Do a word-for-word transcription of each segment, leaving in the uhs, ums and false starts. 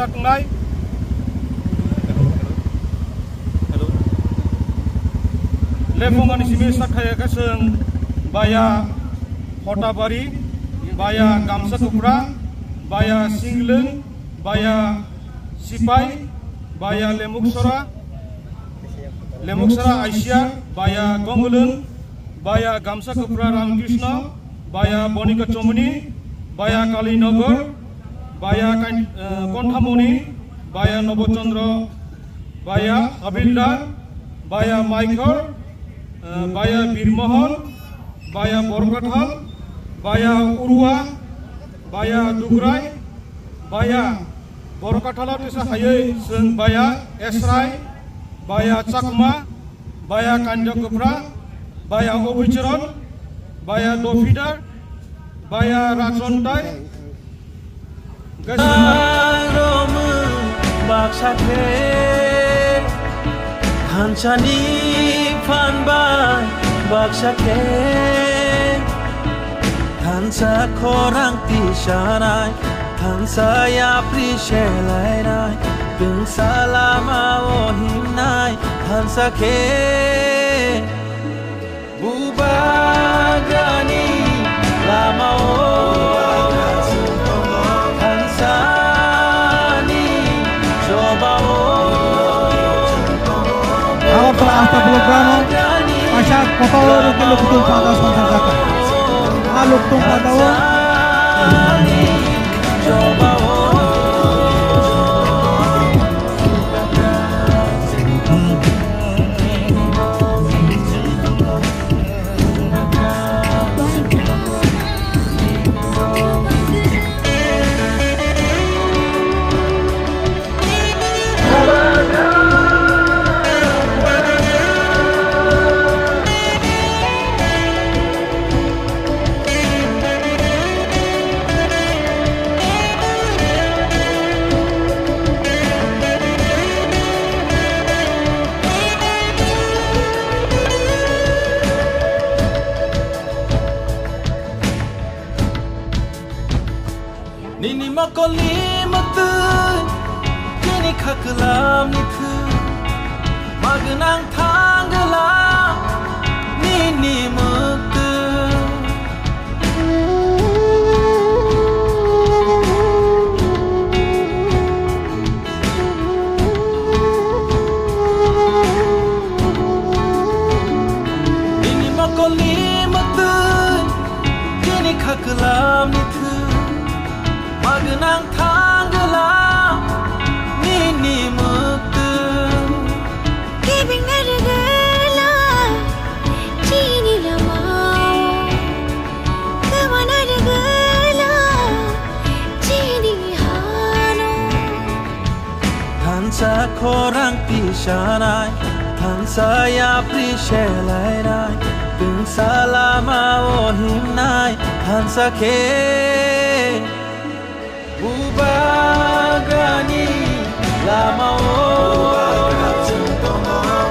Tongnai. Lephung ani simi sak khaya khe chwng baya Hotabari, baya Gamsa Kupra, baya Singlwng, baya Sipai, baya Lemuksora, Lemuksora Asia, baya Gongulwng, baya Gamsa Kupra Ramkrishna, baya Bonika Chomoni, baya Kalinagar, baya Kain-, eh, Konthamoni, baya Nobochandra, baya Habildar, baya Maikhor, eh, baya Birmohon, baya Borkathal, baya Urwa, baya Dugrai, baya Borkathalo tisa hayui chwng baya Esrai, baya Chakma, baya Kanjakopra, baya Obicharan, baya Dofidar, baya Rajontai, Baksa khe thansani phan bai baksa khe thansa khorang tisanai, thansa yapri selainai, tungsa lama o himnai thansa khe. Bubagrani lama o thansani choba o. Agartala Asta Block Ground o kaisa kotor rwgwi Loktung Pada sangsajak. A Loktung Pada o Nini mokolni mwktwi, nini khaklamni thwi, magwnang thangla nini mwktwi. Nini mokolni mwktwi, nini khaklamni thwi, magwnang thangla nini mwktwi. Kebengna rwgwla chini lama o, kwmana rwgwla chini hano. Thansa khorang tisanai, thansa yapri selainai, tungsa lama o himnai thansa khe. Bubagrani lama o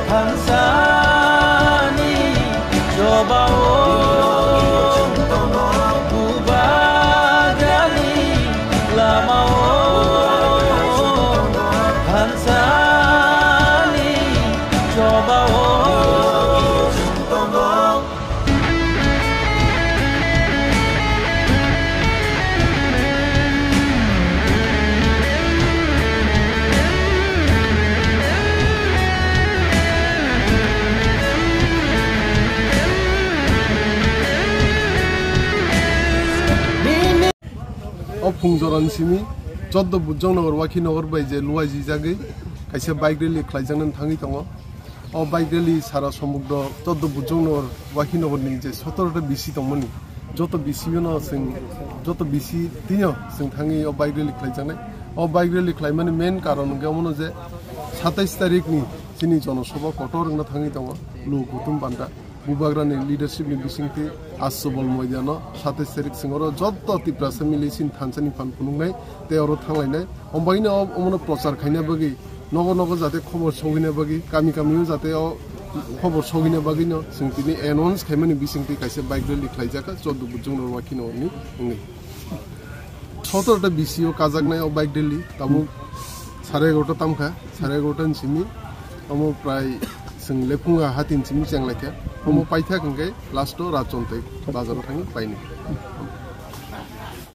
thansani choba o. Bubagrani lama o thansani choba o. O phung jorani simi choddo Bujongnagar, Wakhinagar bai je luaijijagwi kaisa bike rally khlaijaknani thangwi tongo. O bike rally sara somudro choddo Bujongnagar, Wakhinagarni je sotoro ta B C tongmani, joto B C no chwng, joto B C tino chwng thangwi o bike rally khlaijaknai. O bike rally khlaimani main karon hwnkhe omono je satais tarikni chini jonosabha kotor wngna thangwi tongo, luo kutum panda. Bubagrani leadership ni bisingtwi Aswbol Moidano satais tarik chwng oro joto Tiprasa mili chini thansa ni phan phunuknai tei oro thanglainai. Omo bagwino omono prochar khaina bagwi nogo nogo jate khobor sogwina bagwi, kami kami o jate o khobor sogwina bagwino chwng tini announce khaimani bisingtwi kaisa bike rally khlaijak kha choddo Bujongnagar, Wakhinagarni wngwi. Sotorta B C o kajaknai o bike daily, tabuk sare egarota tamkha, sare egarota ni simi, omo prai chwng lephunga hatin simi chenglaikha, omo paithak hwnkhe last o Rajchontai bazar o thangwi painai.